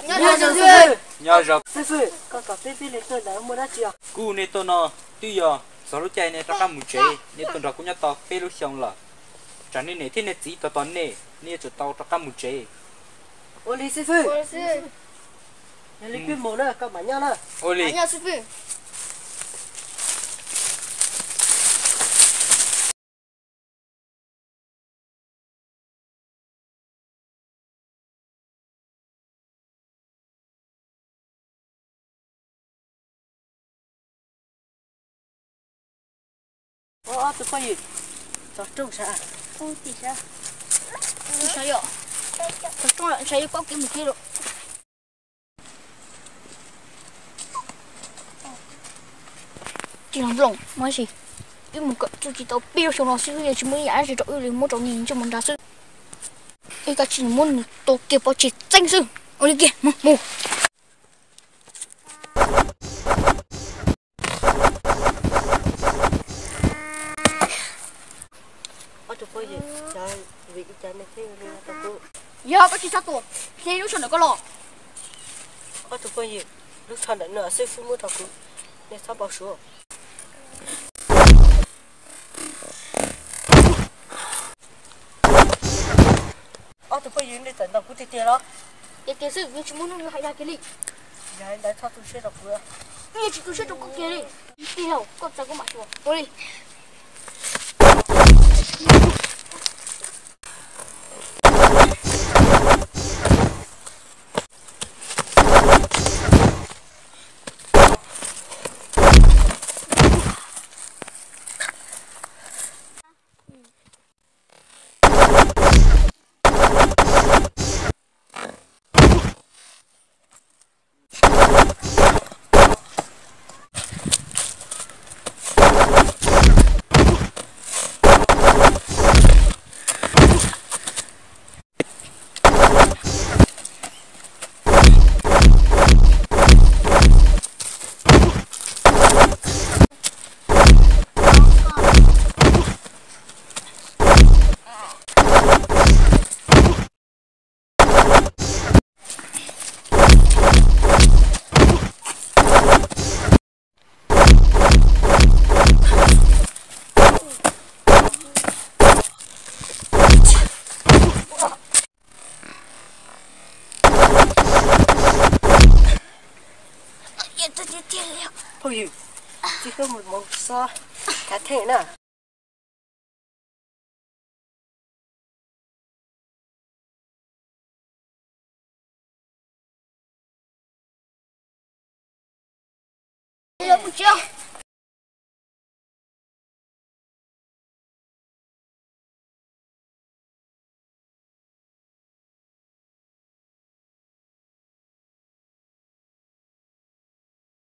Nyob zoo xib fwb. Nyob zoo. Xib fwb, koj kom peb peb leeg tuaj ntawm no muaj dab tsi os? Kuv nej tuaj no twb yog txog lub caij nej rov qab mus tsev, nej tuaj nrog kuv nyob tau peb lub xyoo lawm. Tsam nej niam thiab nej txiv tos tos nej, nej yuav tsum tau rov qab mus tsev. Ua li xib fwb. Yog li peb mus na, koj mam nyob na. Ua li. Ua ob tug phooj ywg, txog rooj sav. Ua tim sav. Ua sav yom. Txog rooj lawm, sav yuav paub kev mus thiab lauj. Tsis los nploos mas sis, wb mus kawm txuj ci tau peb lub xyoo no xwb, wb yeej tsis muaj ib yam dab tsi rau wb li, muab rau niag ntsej muag nrad xwb. Wb kav tsij muab nws tua kiag pov tseg txeeb xwb. Ua li kiag, mus, mus. Ob tug phooj ywg, vim li cas nej thiaj li muab rau kuv? Yog koj tsis txhob tuaj, hle lub tsho ntawm koj los. Ob tug phooj ywg, lub tsho ntawm no xib fwb muab rau kuv, nej txhob npau suav. Ob tug phooj ywg, nej txawm ntaus kuv tiag tiag los? Tiag tiag xwb, yeej tsis muaj hnub nws hais dag kiag li. Yog li ntawd txhob tu siab rau kuv. Yeej tsis tu siab rau koj kiag li. Tij laug, koj txawj koj mam xyuas. Ua li. Phooj ywg, tsis koj mus mus xob khav theej na.